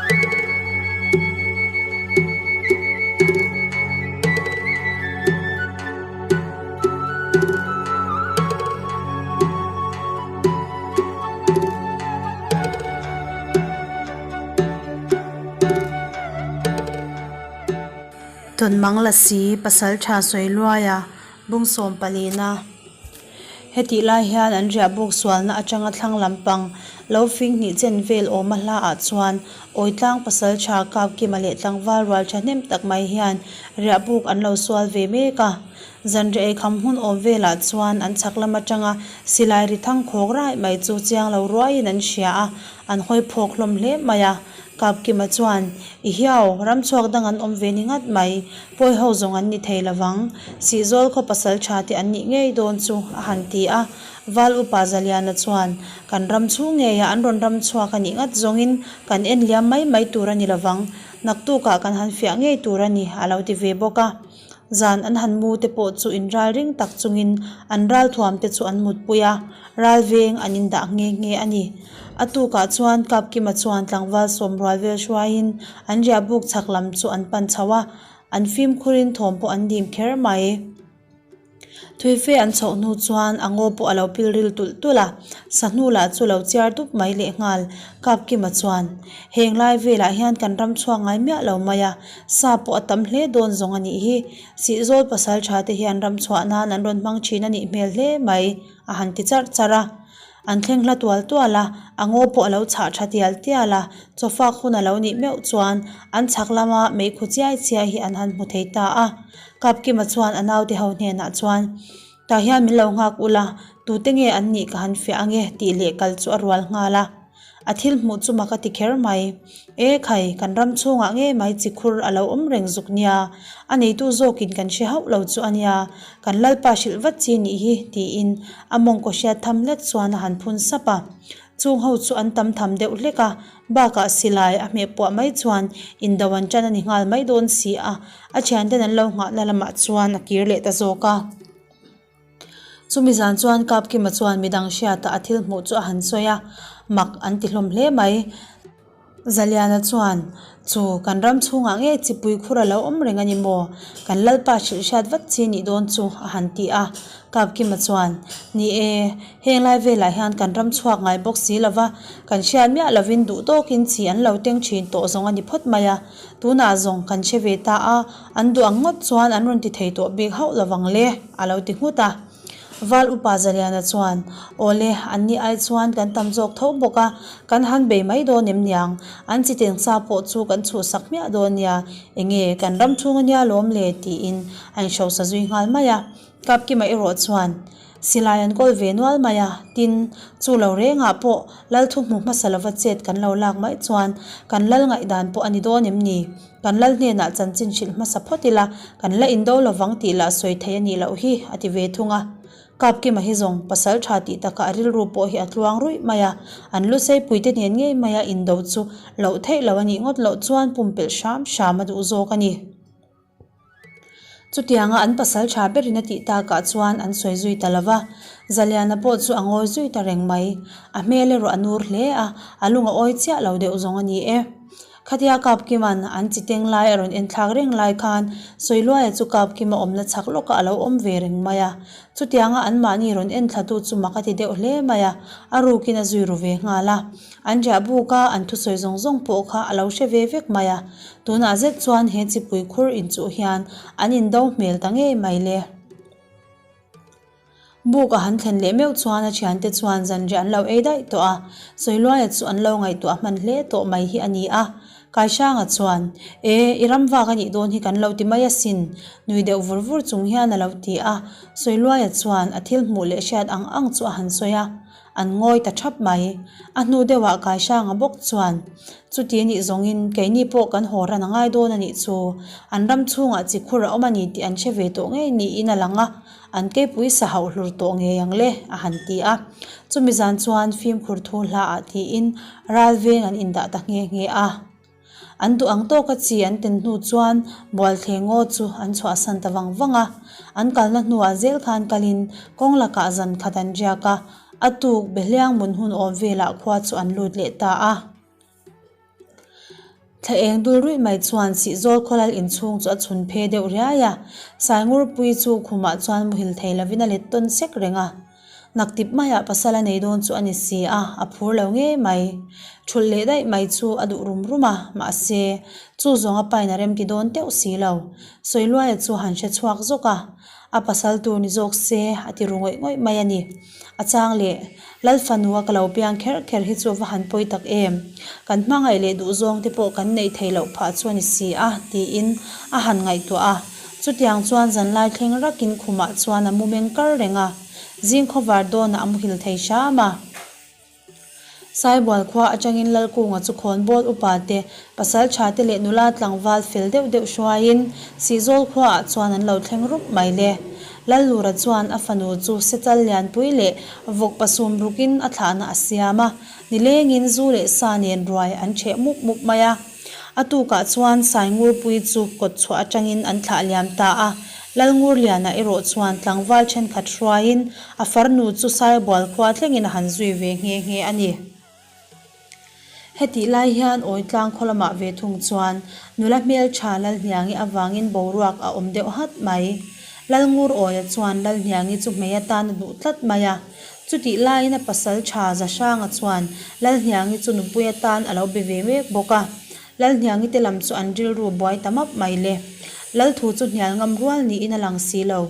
Tawnmang Lasi Pasaltha Sawiluaia Bungsawm palina Hetih lai hian an riah buk sualna atanga thlang lampang lo fing hnih chen vel awma hla ah chuan Awitlang Pasaltha Kapkima leh tlangval rual thahnem tak mai hian riah buk an lo sual ve mek a. Zanriah eikham hmun awm velah chuan an chhak lam atanga silai ri thang khawk raih mai chu chiang lo ruaiin an hria a, an hawi phawk hlawm hle mai a. Kapkima chuan, I hiau, ram chhuak dang an awm ve ni ngat mai, pawi ho zawng an ni thei lovang, Sihzawl khaw pasal tha te an nih ngei dawn chu, a han ti a. Val upa Zaliana chuan, Kan ram chhung ngeiah an rawn ram chhuak a nih ngat zawngin kan en liam mai mai tur a ni lovang, naktukah kan han fiah ngei tur a ni, a lo ti ve bawk a. Zan an han mu te pawh chu inral ring tak chungin an ral thuam te chu an mutpui a, ral veng an indah nghe nghe a ni. A tukah chuan Kapkima chuan tlangval sawmrual vel hruaiin an riah buk chhak lam chu an pan chho a, an fimkhurin thawm pawh an dim kher mai. Thuife an chhoh hnu chuan a ngaw pawh a lo pil ril tulh tulh a, sahnu lah chu lo chiar dup mai lehnghal. Kapkima chuan, Heng lai velah hian kan ram chhuak ngai miah lo mai a, sa pawh a tam hle dawn zawng a nih hi. Sihzawl pasal tha te hian ram chhuah nan an rawn hmang thin a nih hmel hle mai, a han ti charh charh a. An thleng hla tual tual a, a ngaw pawh a lo chhah tha tial tial a, chawfak hun a lo nih meuh chuan an chhak lama meikhu chiai chiai hi an han hmu thei ta a. Kapkima chuan a naute ho hnenah chuan, Tah hian min lo nghak ula, tute nge an nih ka han fiah ange tih leh kal chu a rual nghal a. A thil hmuh chu mak a ti kher mai. E khai, kan ram chhungah ngei mai chi khur a lo awm reng zuk nia, a neitu zawkin kan hre hauh lo chu a nia, kan lalpa hrilh vat chi nih hi tiin a mawngkaw hriat tham hlek chuan a han phun sap a. Chung ho chu an tam tham deuh hlek a, bakah silai a hmeh puah mai chuan indo an tan a ni nghal mai dawn si a, a thianten an lo nghahna lamah chuan a kir leh ta zawk a. Chumi zan chuan Kapkima chuan midang hriatah a thil hmuh chu a han sawi a, mak an ti hlawm hle mai. Zaliana chuan, Chu, kan ram chhungah ngei chipui khur a lo awm reng a ni maw? Kan Lalpa hrilh hriat vat chi nih dawn chu, a han ti a. Kapkima chuan, Ni e, heng lai velah hian kan ram chhuak ngai bawk si lo va, kan hriat miah lovin duh tawkin chi an lo teng thin tawh zawng a ni phawt mai a. Tunah zawng kan hre ve ta a, an duh ang ngawt chuan an rawn ti thei tawh bik hauh lovang le, a lo ti nghut a. Val upa Zaliana chuan, Awle, an ni ai chuan kan tam zawk tho bawk a, kan han bei mai dawn em niang? An chi tengsa pawh chu kan chhuhsak hmiah dawn nia, enge kan ram chhung ania lawm le? tiin a inhrosa zui nghal mai a. Kapkima erawh chuan, Silai an kawl ve nual mai a, tin, chu lo rengah pawh Lal thu hmu hmasa lova chet kan lo lak mai chuan kan lal ngaihdan pawh a ni dawn em ni? Kan lal hnenah chanchin hrilh hmasa phawt ila, kan la indo lovang tih lah sawi theih a nih loh hi, a ti ve thung a. Kapkima hi zawng pasal tha tih takah a rilru pawh hi a tluang ruih mai a, an lu seipuite nen ngei maia indo chu loh theih lo a nih ngawt loh chuan pumpelh hram hram a duh zawk a ni. Chutianga an pasal tha berin a tih takah chuan an sawi zui ta lo va, Zaliana pawh chu a ngawi zui ta reng mai. A hmel erawh a nur hle a, a lung a awi chiah lo deuh zawng a ni e. Khatia Kapkima'n an chi teng lai a rawn enthlak reng lai khan Sawiluaia chu Kapkima awmna chhak lawkah a lo awm ve reng mai a. Chutianga anmahni rawn enthlatu chu mak a ti deuh hle mai a, a rukin a zui ru ve nghal a. An riah buk a, an thusawi zawng zawng pawh kha a lo hre ve vek mai a. Tunah zet chuan he chipui khur inchuh hian an indo hmel ta ngei mai le. Buk a han thlen leh meuh chuan a thiante chuan zanriah an lo ei daih tawh a, Sawiluaia chu an lo ngaihtuah hman hle tawh mai hi a ni a. Kaisanga chuan, E, i ram vak a nih dawn hi kan lo ti mai asin, nui deuh vur vur chung hian a lo ti a. Sawiluaia chuan a thil hmuh leh hriat ang ang chu a han sawi a. An ngawi ta thap mai. A hnu deuhah Kaisanga bawk chuan, Chuti nih zawngin keini pawh kan haw ran a ngai dawn a nih chu. An ram chhungah chi khur a awm a ni tih an hre ve tawh ngei niin a lang a, an keipui sa hauh hlur tawh ngei ang le, a han ti a. Chumi zan chuan fimkhur thu hlaah tiin ral veng an indah ta nghe nghe a. An duh ang tawka chi an ten hnu chuan Bualthleng ngaw chu an chhuahsan ta vang vang a. An kalna hnuah zel khan kalin kawng lakah zan khat an riak a, a tuk Behliang mun hun awm velah khua chu an lut leh ta a. Thla eng dul ruih mai chuan Sihzawl khawlal inchhung chu a chhun phe deuh riai a, Saingurpuii chu khumah chuan muhil thei lovin a let tawn sek reng a. Naktip maiah pasal a nei dawn chu a ni si a, a phur lo ngei mai. Thulh leh daih mai chu a duh rum rum a, mahse, chu zawng a pain a remti dawn teuh si lo. Sawiluaia chu han hre chhuak zawk a, a pasal tur ni zawk se a ti ru ngawih ngawih mai a ni. A chang leh, Lal fanua ka lo piang kher kher hi chu va han pawi tak em! Kan hmangaih leh duhzawng te pawh kan neih theih loh phah chu a ni si a, tiin a han ngaihtuah a. Chutiang chuan zanlai thleng rakin khumah chuan a mu meng kar reng a, zing khawvar dawnah a muhil thei hram a. Saibual khua atangin Lalkunga chu khawnbawl upa te, pasaltha te leh nula tlangval fel deuh deuh hruaiin Sihzawl khuaah chuan an lo thleng rup mai le. Lallura chuan a fanu chu Sechal lianpui leh vawk pasum rukin a thlahna a siam a, nilengin zu leh sa nen ruai an ṭheh mup mup mai a. A tukah chuan Saingurpui chu kawtchhuah atangin an thlah liam ta a, Lalngurliana erawh chuan tlangval thenkhat hruaiin a farnu chu Saibual khua thlengin a han zui ve nghe nghe a ni. Hetih lai hian Awitlang khaw lamah ve thung chuan nula hmeltha Lalhniangi avangin boruak a awm deuh hat mai. Lalngurawia chuan Lalhniangi chu hmei atan a duh tlat mai a. Chutih laiin a pasal tha Zahranga chuan Lalhniangi chu nupui atan a lo be ve mek bawk a. Lalhniangi te lam chu an rilru buai ta map mai le. Lalthu chu hnial ngam rual niin a lang si lo.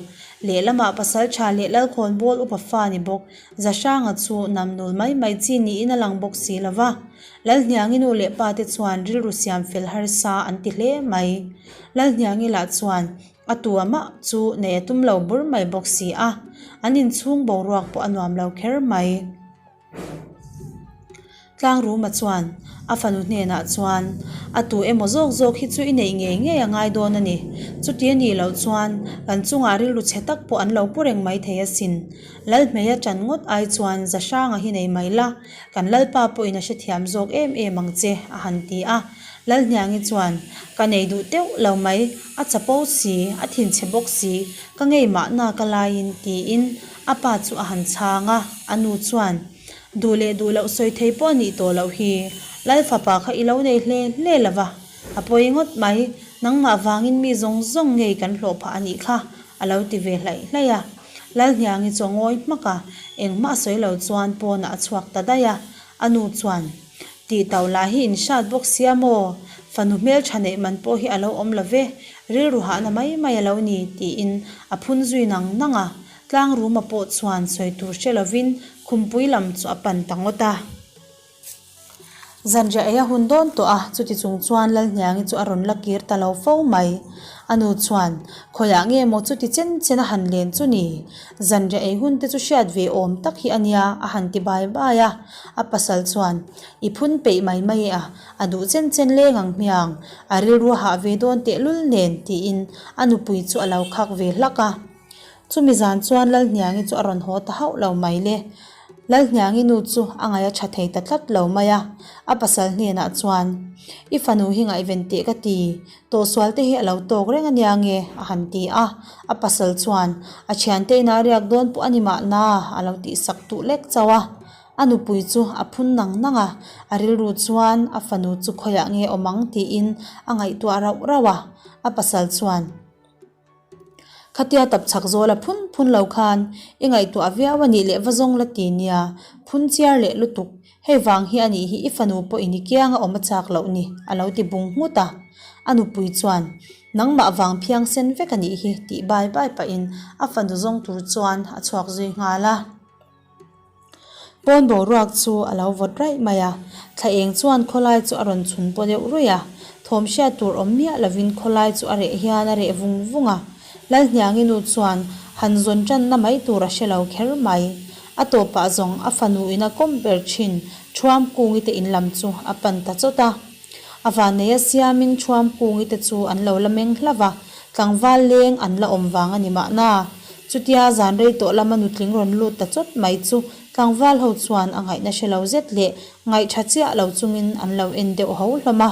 Lehlamah pasal tha leh Lalkhawnbawl upa fa ni bawk Zahranga chu namnul mai mai chi niin a lang bawk si lo va. Lalhniangi nu leh pa te chuan rilru siam fel harsa an ti hle mai. Lalhniangi lah chuan A tu amah chu nei a tum lo bur mai bawk si a, an inchhung boruak pawh a nuam lo kher mai. Tlangruma chuan a fanu hnenah chuan, A tu emaw zawk zawk hi chu i neih ngei ngei a ngai dawn a ni. Chuti a nih loh chuan kan chungah rilru chhe tak pawh an lo pu reng mai thei asin. Lalhmei a ṭan ngawt ai chuan Zahranga hi nei mai la, kan Lalpa pawhin a hrethiam zawk em em ang che, a han ti a. Lalhniangi chuan, Ka nei duh teuh lo mai, a chapo si, a thinchhe bawk si, ka ngei mahna ka laiin, tiin a pa chu a han chhang a, a nu chuan, Duh leh duh loh sawi thei pawh a nih tawh loh hi, Lal fapa kha i lo nei hle hle lo va, a pawi ngawt mai, nangmah vangin mi zawng zawng ngei kan hlawh phah a nih kha, a lo ti ve hlaih hlaih a. Lalhniangi chu a ngawi hmak a, engmah sawi lo chuan pawnah a chhuak ta daih a, a nu chuan, Tih tauh lah hi in hrat bawk sia maw? Fanu hmeltha neih man pawh hi a lo awm lo ve, rilru hahna mai mai a lo ni, tiin a phun zui nang nang a. Tlangruma pawh chuan sawi tur hre lovin khumpui lam chu a pan ta ngawt a. Zanriah ei a hun dawn tawh a, chuti chung chuan Lalhniangi chu a rawn la kir ta lo fo mai. A nu chuan, Khawiah nge maw chuti chen chen a han len chu ni? Zanriah ei hun te chu hriat ve awm tak hi a nia, a han ti bai bai a. A pasal chuan, I phun peih mai mai e a, a duh chen chen leng ang hmiang, a rilru a hah ve dawn tehlul nen, tiin a nupui chu a lo khak ve hlak a. Chumi zan chuan Lalhniangi chu a rawn haw ta hauh lo mai le. Lalhniangi nu chu a ngaih a tha thei ta tlat lo mai a, a pasal hnenah chuan, I fanu hi ngaihven teh ka ti, tawhsual te hi a lo tawk reng ania nge? a han ti a. A pasal chuan, A thiante inah riak dawn pawh a ni mahna, a lo tihsak duh lek chauh a. A nupui chu a phun nang nang a, a rilru chuan a fanu chu khawiah nge awm ang tiin a ngaihtuah rauh rauh a. A pasal chuan. Khatia tap chhak zawl a phun phun lo khan i ngaihtuah viau a nih leh va zawng la ti nia, phun chiar leh lutuk, hei vang hi a nih hi i fanu pawh in i kiang a awm a chak loh ni a lo ti bung nghut a. A nupui chuan, Nangmah vang phiang sen vek a nih hi tih bai bai pahin a fanu zawng tur chuan a chhuak zui nghal a. Pawn boruak chu a lo vawt raih mai a, thla eng chuan khawlai chu a rawn chhun paw deuh ruih a, thawm hriat tur awm miah lovin khawlai chu a reh hian a reh vung vung a. Lalhniangi nu chuan han zawn tanna mai tur a hre lo kher mai. A tawpah zawng a fanu in a kawm ber thin Thuamkungi te in lam chu a pan ta chawt a. A vannei a siamin Thuamkungi te chu an lo la meng hlauh a, tlangval leng an la awm vang a ni mahna. Chutia zan rei tawh lama nutling rawn lut ta chawt mai chu tlangval ho chuan a ngaihna hre lo zet leh ngaihtha chiah lo chungin an lo en deuh ho hlawm a.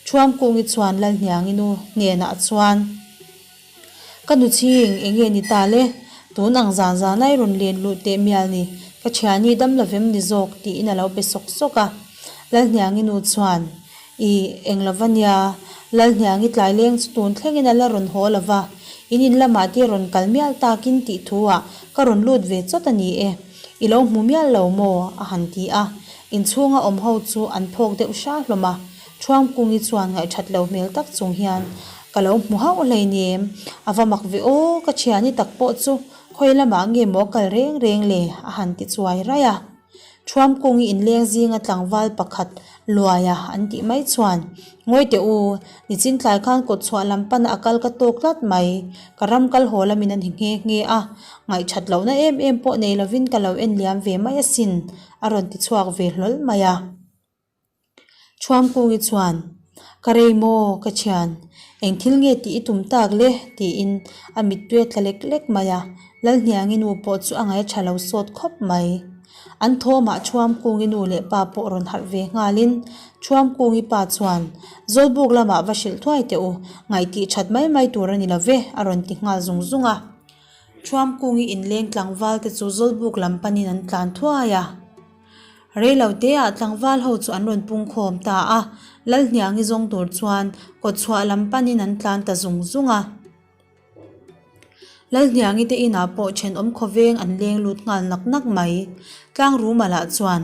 Thuamkungi chuan Lalhniangi nu hnenah chuan. Ka nu chhing, eng nge ni ta le? Tun ang zan zan ai rawn len luh teh mial ni, ka thiani dam lovem ni zawk tiin a lo be sawk sawk a. Lalhniangi nu chuan, Ih, eng lova nia, Lalhniangi tlai leng chu tun thlengin a la rawn haw lo va, in in lamah te rawn kal mial takin tih thu-ah ka rawn lut ve chawt a ni e. I lo hmu mial lo maw? a han ti a. Inchhunga awm ho chu an phawk deuh hra hlawm a. Thuamkungi chuan ngaihthat lo hmel tak chung hian, Ka lo hmu hauh hleinem, a va mak ve aw, ka thiani tak pawh chu khawi lamah nge maw kal reng reng le? a han ti chuai raih a. Thuamkungi inleng zinga tlangval pakhat Luaia an tih mai chuan, Ngawi teh u, nichin tlai khan kawt chhuah lam pana a kal ka tawk tlat mai, ka ram kal haw lamin a ni nghe nghe a, ngaihthat lohna em em pawh nei lovin ka lo en liam ve mai asin, a rawn ti chhuak ve hlawl mai a. Thuamkungi chuan, Ka rei maw, ka thian, eng thil nge tih i tum tak le? tiin a mittui a tla lek lek mai a, Lalhniangi nu pawh chu a ngaih tha lo sawt khawp mai. An thawmah Thuamkungi nu leh pa pawh rawn harh ve nghalin Thuamkungi pa chuan, Zawlbuk lamah va hrilh thuai teh u, ngaih tih that mai mai tur a ni lo ve, a rawn ti nghal zung zung a. Thuamkungi inleng tlangval te chu Zawlbuk lam panin an tlan thuai a. Reilo teah tlangval ho chu an rawn pung khawm ta a, Lalhniangi zawng tur chuan kawtchhuah lam panin an tlan ta zung zung a. Lalhniangi te inah pawh thenawm khawveng an leng lut nghal nak nak mai. Tlangruma lah chuan,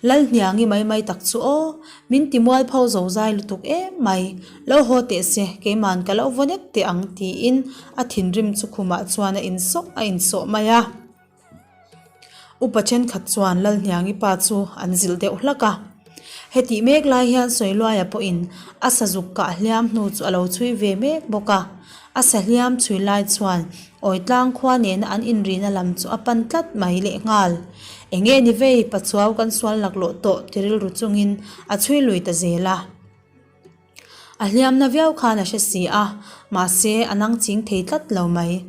Lalhniangi mai mai tak chu aw, min ti mualpho zo zai lutuk em mai, lo haw teh se, keiman ka lo vaw nek teh ang tiin a thinrim chu khumah chuan a insawh a insawh mai a. Upa thenkhat chuan Lalhniangi pa chu an zilh deuh hlak a. Hetih mek lai hian Sawiluaia pawhin a sazuk kah hliam hnu chu a lo chhui ve mek bawk a. A sa hliam chhui lai chuan Awitlang khua nena an inrihna lam chu a pan tlat mai lehnghal. Enge ni vei, Pachuau kan sual laklawh tawh ti rilru chungin a chhui lui ta zel a. A hliamna viau khan a hre si a, mahse a nang ching thei tlat lo mai.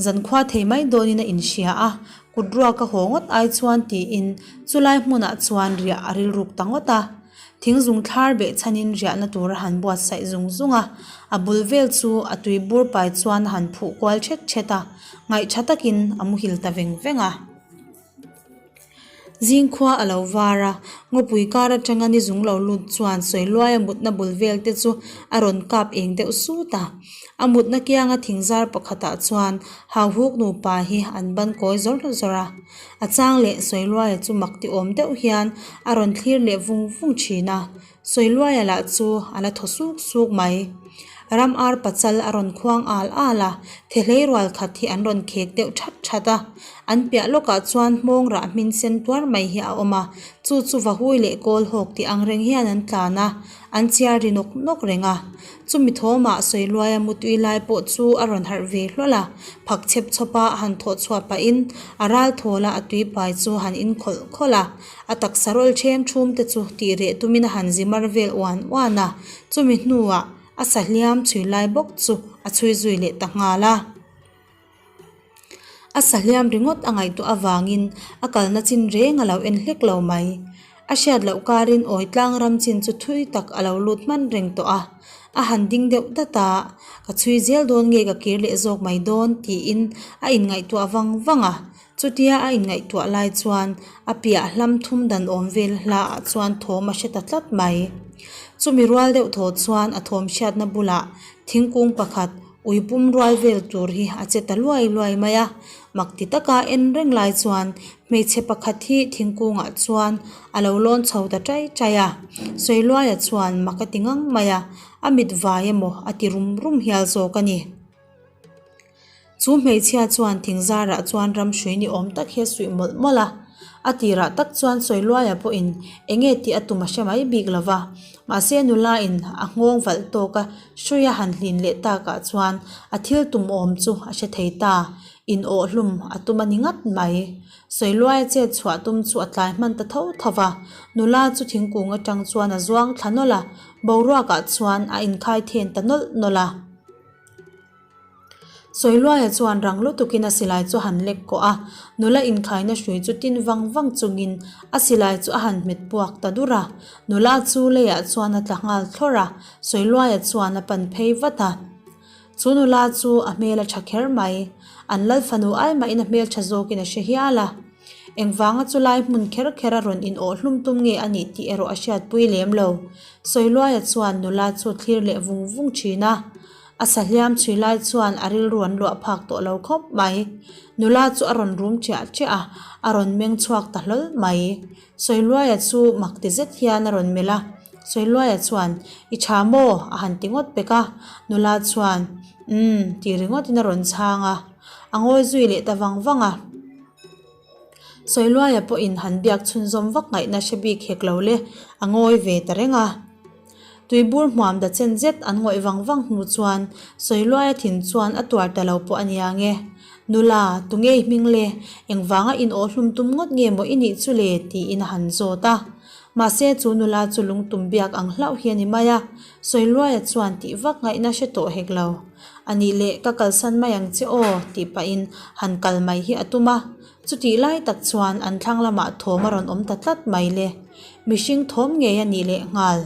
Zankhua thei mai dawnin a inhria a, kut ruak a haw ngawt ai chuan tiin chulai hmunah chuan riah a rilruk ta ngawt a. Thing zung thlar beh chhanin riahna tur a han buatsaih zung zung a, a bul vel chu a tui bur pai chuan a han phuh kual thet thet a, ngaihtha takin a muhil ta veng veng a. Zingkhua a lo var a, ngawpui kar atanga ni zung lo lut chuan Sawiluaia mutna bul vel te chu a rawn kap eng deuh sut a. A mutna kianga thingzar pakhatah chuan Hauhuk nupa hi an ban kawi zawr zawr a. A chang leh Sawiluaia chu mak ti awm deuh hian a rawn thlir leh vung vung thin a. Sawiluaia lah chu a la thaw suk suk mai. Ram ar pachal a rawn khuang al al a, thehlei rual khat hi an rawn khek deuh that that a. An piah lawkah chuan hmawng rah hmin sen tuar mai hi a awm a, chu chu vahui leh kawl hawk tih ang reng hian an tlan a, an chiar ri nawk nawk reng a. Chumi thawmah Sawiluaia mutui lai pawh chu a rawn harh ve hlawl a, phak chep chawpa a han thawh chhuah pahin a ral thawla a tuipai chu han inkhawlh khawlh a. A taksa rawl ṭhem ṭhum te chu tih reh tumin a han zi mar vel uan uan a, chumi hnuah a sa hliam chhui lai bawk chu a chhui zui leh ta nghal a. A sa hliam ringawt a ngaihtuah avangin a kalna chin reng a lo en hlek lo mai. A hriat loh karin awi tlang ram chin chu thui tak a lo lut hman reng tawh a, a han ding deuh dat a, ka chhui zel dawn nge ka kir leh zawk mai dawn tiin a inngaihtuah vang vang a. Chutia a inngaihtuah lai chuan a piah hlam thum dan awm vel hla ah chuan thawm a hre ta tlat mai. Chumi rual deuh thaw chuan a thawm hriatna bulah thingkung pakhat ui pum rual vel tur hi a che ta luai luai mai a. Mak ti taka en reng lai chuan hmeichhe pakhat hi thingkungah chuan a lo lawn chho ta chai chai a. Sawiluaia chuan mak a ti ngang mai a, a mit vai emaw a ti rum rum hial zawk a ni. Chu hmeichhia chuan thingzarah chuan ram hrui ni awm tak hi a suih mawlh mawlh a, a tirah tak chuan Sawiluaia pawhin eng nge tih a tum a hre mai bik lo va, mahse nula in a nghawng valh tawk a hrui a han hlin leh takah chuan a thil tum awm chu a hre thei ta, in awh hlum a tum a ni ngat mai. Sawiluaia chet chhuah tum chu a tlai hman ta tho tho va, nula chu thingkung atang chuan a zuang thla nawlh a, boruakah chuan a inkhai then ta nawlh nawlh a. Sawiluaia chuan rang lutukin a silai chu a han lek kawh a, nula inkhaina hrui chu tin vang vang chungin a silai chu a han hmet puak ta dur a. Nula chu leiah chuan a tla nghal thlawrh a, Sawiluaia chuan a pan phei vat a. Chu nula chu a hmel a tha kher mai, an lal fanu ai mahin a hmel tha zawkin a hre hial a. Engvanga chulai hmun kher kher a rawn inawh hlum tum nge a nih tih erawh a hriatpui lem lo. Sawiluaia chuan nula chu thlir leh vung vung thin a. A sahliam chhui lai chuan a rilru an luah phak tawh lo khawp mai. Nula chu a rawn rum ṭiah ṭiah a, a rawn meng chhuak ta hlawl mai. Sawiluaia chu mak ti zet hian a rawn melh a, Sawiluaia chuan, I ṭha maw? a han ti ngawt pek a. Nula chuan, Umm, tih ringawtin a rawn chhang a. A ngawi zui leh ta vang vang a. Sawiluaia pawhin han biak chhunzawm vak ngaihna hre bik hek lo le, a ngawi ve ta reng a. Tuibur hmuam da chen zet an ngawih vang vang hnu chuan Sawiluaia thin chuan a tuar ta lo pawh a nia nge. Nula, tunge i hming le? Engvanga in awh hlum tum ngawt nge maw i nih chu le? tiin a han zawt a. Mahse chu nula chu lungtum biak ang hlauh hi a ni mai a, Sawiluaia chuan tih vak ngaihna hre tawh hek lo. A nih leh ka kalsan mai ang che aw tih pahin han kal mai hi a tum a, chutih lai tak chuan an thlang lamah thawm a rawn awm ta tlat mai le. Mihring thawm ngei a nih leh nghal.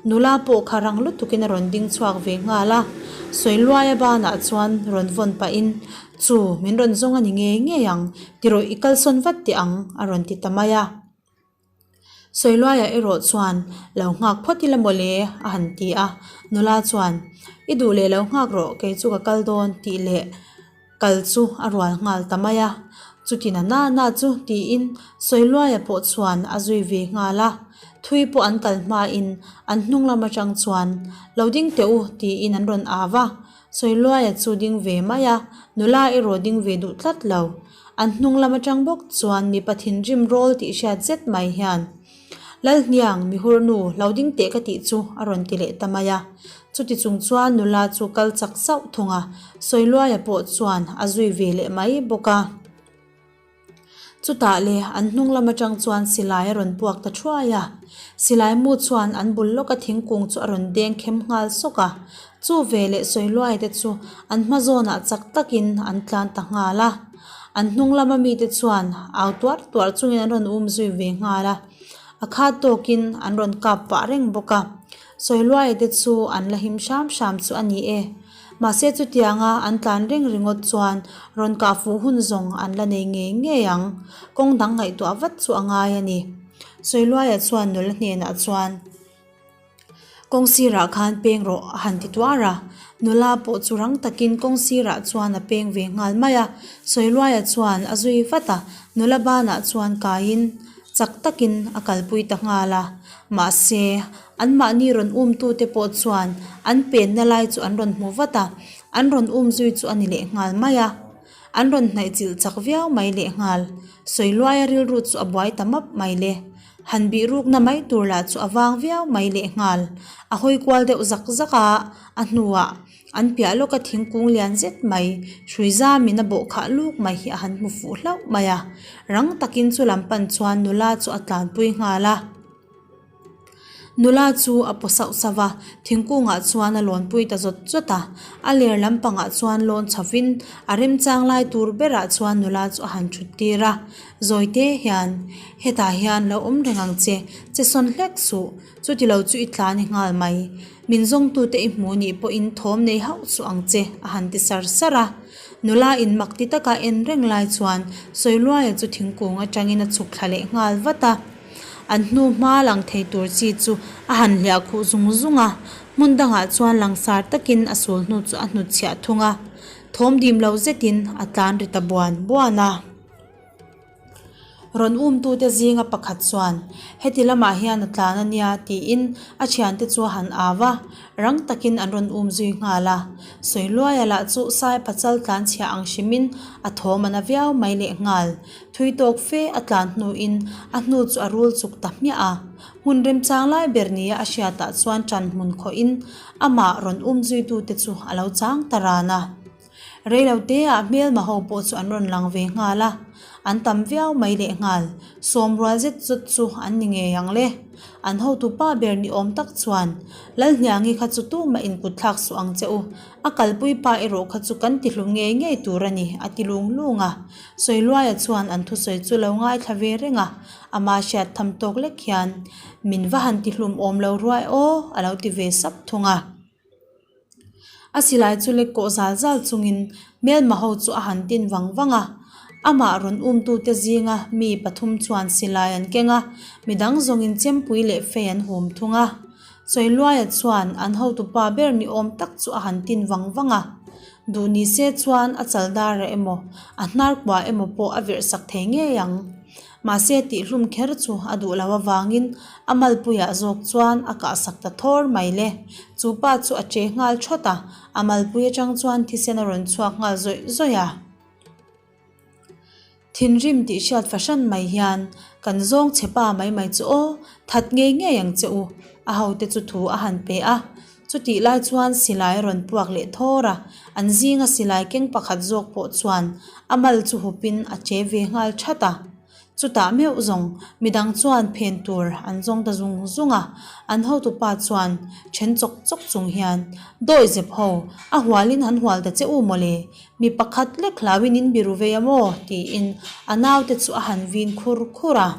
Nula pawh kha rang lutukin a rawn ding chhuak ve nghal a, Sawiluaia banah chuan rawn vawn pahin, Chu, min rawn zawng a ni ngei ngei ang, tirawh i kalsawn vat teh ang a rawn ti ta mai a. Sawiluaia erawh chuan, Lo nghak phawt ila mawle, a han ti a. Nula chuan, I duh leh lo nghak rawh, kei chu ka kal dawn, tih leh kal chu a rual nghal ta mai a. Chuti na na na chu, tiin Sawiluaia pawh chuan a zui ve nghal a. Thui pawh an kal hmain an hnung lam atang chuan, Lo ding teh u, tiin an rawn au a. Sawiluaia chu ding ve mai a, nula erawh ding ve duh tlat lo. An hnung lam atang bawk chuan mipa thinrim rawl tih hriat zet mai hian, Lalhniang, mihurnu, lo ding teh ka tih chu a rawn ti leh ta mai a. Chuti chung chuan nula chu kal chak sauh thung a, Sawiluaia pawh chuan a zui ve leh mai bawk a. Chutah le an hnung lam atang chuan silai a rawn puak ta thuai a, silai mu chuan an bul lawka thingkung chu a rawn deng khem nghal sawk a, chu ve leh sawiluai te chu an hma zawnah chak takin an tlan ta nghal a, an hnung lama mite chuan au tuar tuar chungin an rawn um zui ve nghal a, a khat tawkin an rawn kap pah reng bawk a, sawiluai te chu an la him hram hram chu a ni e. Mahse chutianga an tlan reng ringawt chuan rawn kah fuh hun zawng an la nei ngei ngei ang. Kawng dang ngaihtuah vat chu a ngai a ni. Sawiluaia chuan nula hnenah chuan, Kawng sirah khan peng rawh a han ti tuar a. Nula pawh chu rang takin kawng sirah chuan a peng ve nghal mai a. Sawiluaia chuan a zui vat a, nula banah chuan kaiin chak takin a kalpui ta nghal a. Mahse, Anmahni rawn umtute pawh chuan an penna lai chu an rawn hmu vat a, an rawn um zui chu a ni leh nghal mai a. An rawn hnaih chilh chak viau mai leh nghal. Sawiluaia rilru chu a buai ta map mai le. Han bih rukna mai tur lah chu a vang viau mai leh nghal. A hawi kual deuh zak zak a, a hnuah an piah lawka thingkung lian zet mai, hrui zamin a bawh khah luk mai hi a han hmu fuh hlauh mai a. Rang takin chu lam pan chuan nula chu a tlanpui nghal a. Nula chu a paw sauh sauh a, thingkungah chuan a lawnpui ta zawt zawt a. A ler lampangah chuan lawn chhovin a remchang lai tur berah chuan nula chu a han thut tir a. Zawite hian, Hetah hian lo awm reng ang che, che sawn hlek suh, chuti lo chu i tla ni nghal mai. Min zawngtute i hmu nih pawhin thawm nei hauh suh ang che, a han ti sar sar a. Nula in mak ti taka en reng lai chuan Sawiluaia chu thingkung atangin a chhuk thla leh nghal vat a. An hnu hma lang thei tur chi chu a han hliah khuh zung zung a, hmun dangah chuan langsar takin a sul hnu chu a hnutchhiah thung a, thawm dim lo zetin a tlan ri ta buan buan a. Rawn umtute zinga pakhat chuan, Heti lamah hian a tlan a nia, tiin a thiante chu a han au a, rang takin an rawn um zui nghal a. Sawiluaia lah chu sai pachal tlan chhiah ang hrimin a thawm a na viau mai lehnghal. Thui tawk fe a tlan hnuin a hnu chu a rul chuk ta hmiah a. Hmun remchang lai ber nia a hriatah chuan ṭan hmun khawhin amah rawn um zuitute chu a lo chang ta ran a. Reiloteah hmelma ho pawh chu an rawn lang ve nghal a, an tam viau mai lehnghal. Sawm rual zet zawt chu an ni ngei ang le. An hotupa ber ni awm tak chuan, Lalhniangi kha chu tumah inkut thlak suh ang che u, a kalpui pa erawh kha chu kan tihlum ngei ngei tur a ni, a ti lung lung a. Sawiluaia chuan an thusawi chu lo ngaithla ve reng a, ama hriat tham tawk lek hian, Min va han ti hlum awm lo ruai aw, a lo ti ve sap thung a. A silai chu lek kawh zal zal chungin hmelma ho chu a han tin vang vang a. Amah rawn umtute zinga mi pathum chuan silai an keng a, midang zawngin chempui leh fei an hum thung a. Sawiluaia chuan an hotupa ber ni awm tak chu a han tin vang vang a. Duh ni se chuan a chal darah emaw, a hnar kua emaw pawh a virh sak thei ngei ang. Mahse tihhlum kher chu a duh lo avangin a malpuiah zawk chuan a kahsak ta thawr mai le. Chu pa chu a che nghal thawt a, a malpui atang chuan thisen a rawn chhuak nghal zawih zawih a. Thinrim tih hriat fahran mai hian kan zawng che pa mai mai chu aw, that ngei ngei ang che u, a hote chu thu a han pe a. Chutih lai chuan silai a rawn puak leh thawr a, an zinga silai keng pakhat zawk pawh chuan a mal chu hupin a che ve nghal that a. Chutah meuh zawng midang chuan phen tur an zawng ta zung zung a, an hotupa chuan then chawk chawk chung hian, Dawi zep ho, a hualin han hual ta che u mawle, mi pakhat lek hlauin in biru vei a maw? tiin a naute chu a han vin khur khur a.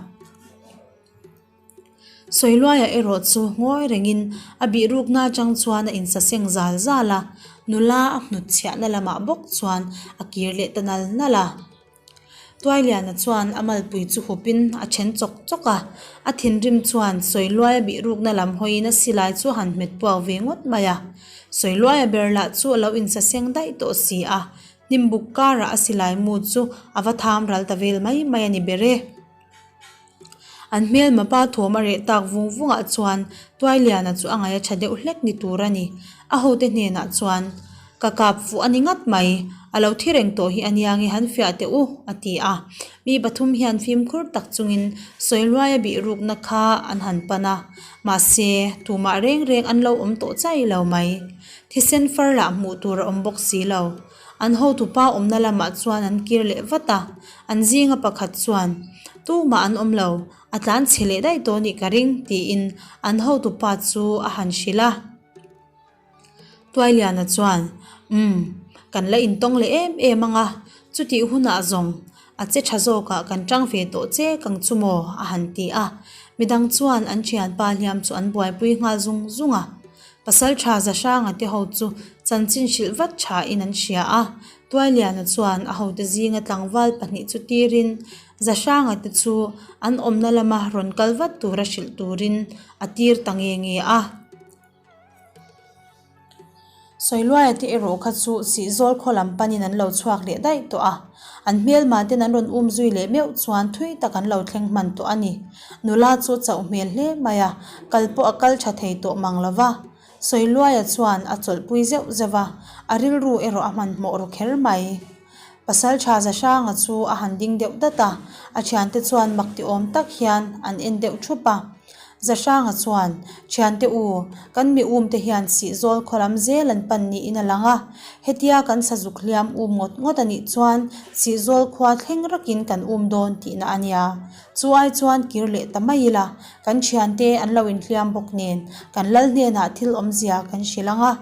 Sawiluaia erawh chu ngawi rengin a bihrukna atang chuan a insaseng zal zal a, nula a hnutchhiahna lamah bawk chuan a kir leh ta nal nal a. Tuailiana chuan a malpui chu hupin a then chawk chawk a, a thinrim chuan Sawiluaia bihrukna lam hawiin a silai chu a han hmet puak ve ngawt mai a. Sawiluaia ber lah chu a lo insaseng daih tawh si a, hnimbuk karah a silai mu chu a va tham ral ta vel mai mai a ni ber e. An hmelma pa thawm a reh tak vung vungah chuan Tuailiana chu a ngaih a tha deuh hlek ni tur a ni. A hote hnenah chuan, Ka kap fuh a ni ngat mai, a lo thi reng tawh hi a nia nge han fiah teh u, a ti a. Mi pathum hian fimkhur tak chungin Sawiluaia bihrukna kha an han pan a, mahse, tumah reng reng an lo awm tawh chai lo mai. Thisen far lah hmuh tur a awm bawk si lo. An hotupa awmna lamah chuan an kir leh vat a, an zinga pakhat chuan, Tumah an awm lo, a tlan chhe leh daih tawh nih ka ring, tiin an hotupa chu a han hrilh a. Tuailiana chuan, Umm, kan la intawng leh em em ang a, chutih hunah zawng a che tha zawkah kan tang ve tawh che kang chu maw? a han ti a. Midang chuan an thianpa hliam chu an buaipui nghal zung zung a. Pasal tha Zahranga te ho chu chanchin hrilh vat thain an hria a, Tuailiana chuan a hote zinga tlangval pahnih chu tirin Zahranga te chu an awmna lama rawn kal vat tura hrilh turin a tir ta nge nge a. Sawiluaia te erawh kha chu Sihzawl khaw lam panin an lo chhuak leh daih tawh a, an hmelma ten an rawn um zui leh meuh chuan thui tak an lo thleng hman tawh a ni. Nula chu a chauh hmel hle mai a, kal pawh a kal tha thei tawh mang lo va. Sawiluaia chuan a chawlhpui zeuh zeuh a, a rilru erawh a hmanhmawh ru kher mai. Pasaltha Zahranga chu a han ding deuh dat a, a thiante chuan mak ti awm tak hian an en deuh thup a. Zahranga chuan, Thiante u, kan mi um te hian Sihzawl khaw lam zel an pan niin a lang a, hetia kan sazuk hliam um ngawt ngawt a nih chuan Sihzawl khua thleng rakin kan um dawn tihna a nia. Chu ai chuan kir leh ta mai ila, kan thiante an lo inhliam bawk nen kan lal hnenah thil awmzia kan hrilh ang a.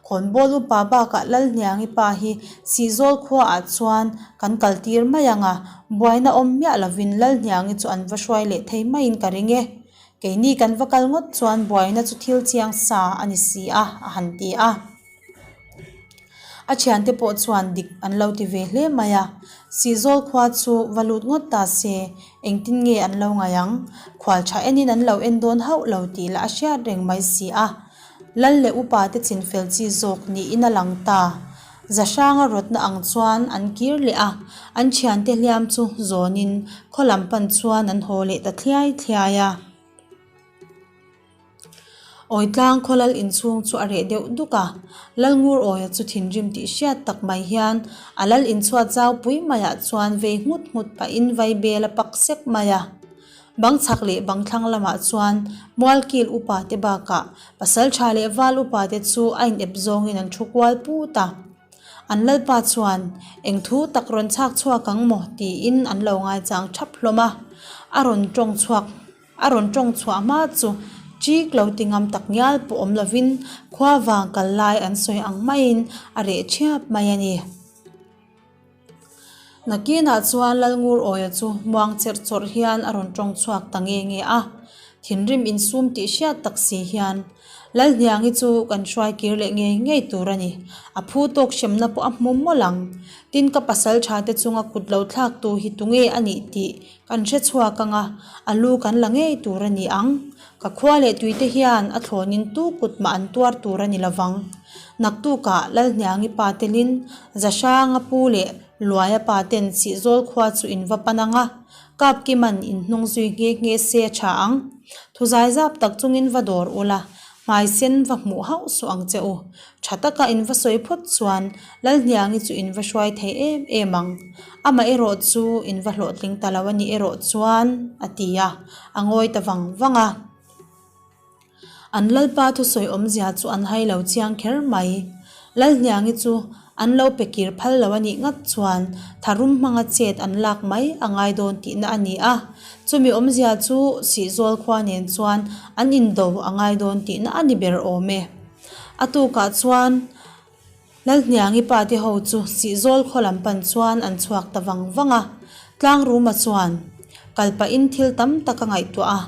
Khawnbawl upa bakah Lalhniangi pa hi Sihzawl khuaah chuan kan kaltir mai ang a, buaina awm miah lovin Lalhniangi chu an va hruai leh thei maiin ka ring e. Keini kan va kal ngawt chuan buaina chu thil chiang sa a ni si a, a han ti a. A thiante pawh chuan dik an lo ti ve hle mai a, Sihzawl khua chu va lut ngawt ta se, engtin nge an lo ngaih ang? Khual tha enin an lo en dawn hauh lo tih lah a hriat reng mai si a. Lal leh upa te chinfel chi zawk niin a lang ta. Zahranga rawtna ang chuan an kir leh a, an thiante hliam chu zawnin khaw lam pan chuan an haw leh ta thliai thliai a. Awitlang khaw lal inchhung chu a reh deuh duk a, Lalngur Awia chu thinrim tih hriat tak mai hian a lal inchhuat zau pui maiah chuan vei nghut nghut pahin vaibel a pak sek mai a. Bang chhak leh bang thlang lamah chuan Mualkil upa te bakah pasal tha leh val upa te chu a inep zawngin an thu kual put a. An lalpa chuan eng thu tak rawn chhak chhuak ang maw tiin an lo ngaichang thap hlawm a, a rawn tawng chhuak. A rawn tawng chhuah hma chu chik lo ti ngam tak ngial pawh awm lovin khua vang kal lai an sawi ang maiin a reh thiap mai a ni. Nakinah chuan Lalngur Awia chu muang cherh chawrh hian a rawn tawng chhuak ta nge nge a. Thinrim insum tih hriat tak si hian, Lalhniangi chu kan hruai kir leh ngei ngei tur a ni. A phu tawk hremna pawh a hmu mawlh ang. Tin ka pasal tha te chunga kut lo thlak tu hi tunge a nih tih kan hre chhuak ang a, a lu kan la ngei tur a ni ang. Ka khua leh tuite hian a thlawnin tu kut mah an tuar tur a ni lovang. Naktukah Lalhniangi pa telin Zahranga pu leh Luaia pa ten Sihzawl khua chu in va pan ang a, Kapkiman in hnung zui nghe nghe se a tha ang. Thuzai zap tak chungin va dawr ula, hmai sen va hmuh hauh suh ang che u. Tha taka in va sawi phawt chuan Lalhniangi chu in va hruai thei em em ang. Amah erawh chu in va hlawhtling ta lo a nih erawh chuan, a ti a, a ngawi ta vang vang a. An Lalpa thusawi awmzia chu an hai lo chiang kher mai. Lalhniangi chu an lo pe kir phal lo a nih ngat chuan tharum hmanga chet an lak mai a ngai dawn tihna a ni a. Chumi awmzia chu Sihzawl khua nen chuan an indo a ngai dawn tihna a ni ber awm e. A tukah chuan Lalhniangi pa te ho chu Sihzawl khaw lam pan chuan an chhuak ta vang vang a. Tlangruma chuan kal pahin thil tam tak a ngaihtuah a,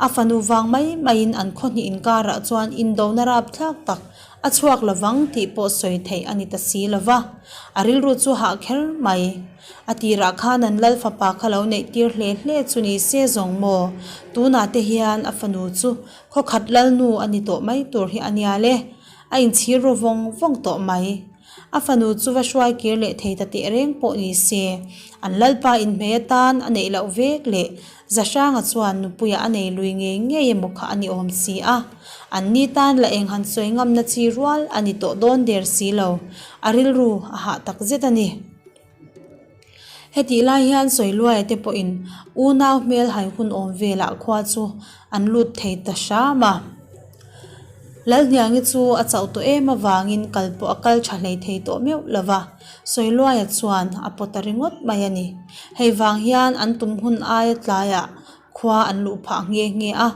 a fanu vang mai maiin an khaw hnih inkarah chuan indona rapthlak tak a chhuak lovang tih pawh sawi theih a ni ta si lo va, a rilru chu hah kher mai. A tirah khan an lal fapa kha lo neih tir hle hle chu ni se zawng maw? Tunah te hian a fanu chu khaw khat lalnu a ni tawh mai tur hi a nia le. A inchhir ru vawng vawng tawh mai. A fanu chu va hruai kir leh thei ta teh reng pawh ni se, an lalpa inhmei atan a neih loh vek leh Zahranga chuan nupuia a nei lui ngei ngei emaw kha a ni awm si a. An ni tan la eng han sawi ngamna chi rual a ni tawh dawn der si lo. A rilru a hah tak zet a ni. Hetih lai hian Sawiluaia te pawhin unau hmel hai hun awm velah khua chu an lut thei ta hram a. Lalhniangi chu a chauh tawh em avangin kal pawh a kal tha hlei thei tawh meuh lo va, Sawiluaia chuan a pawt ta ringawt mai a ni. Hei vang hian an tum hun aia tlaiah khua an luh phah nghe nghe a.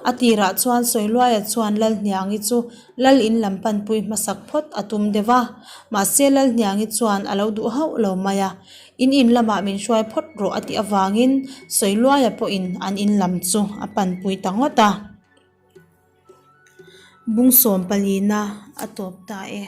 A tirah chuan Sawiluaia chuan Lalhniangi chu Lal in lam panpui hmasak phawt a tum deuh a, mahse Lalhniangi chuan a lo duh hauh lo mai a, In in lamah min hruai phawt rawh a tih avangin Sawiluaia pawhin an in lam chu a panpui ta ngawt a. Bungsawm palina a tawp ta e.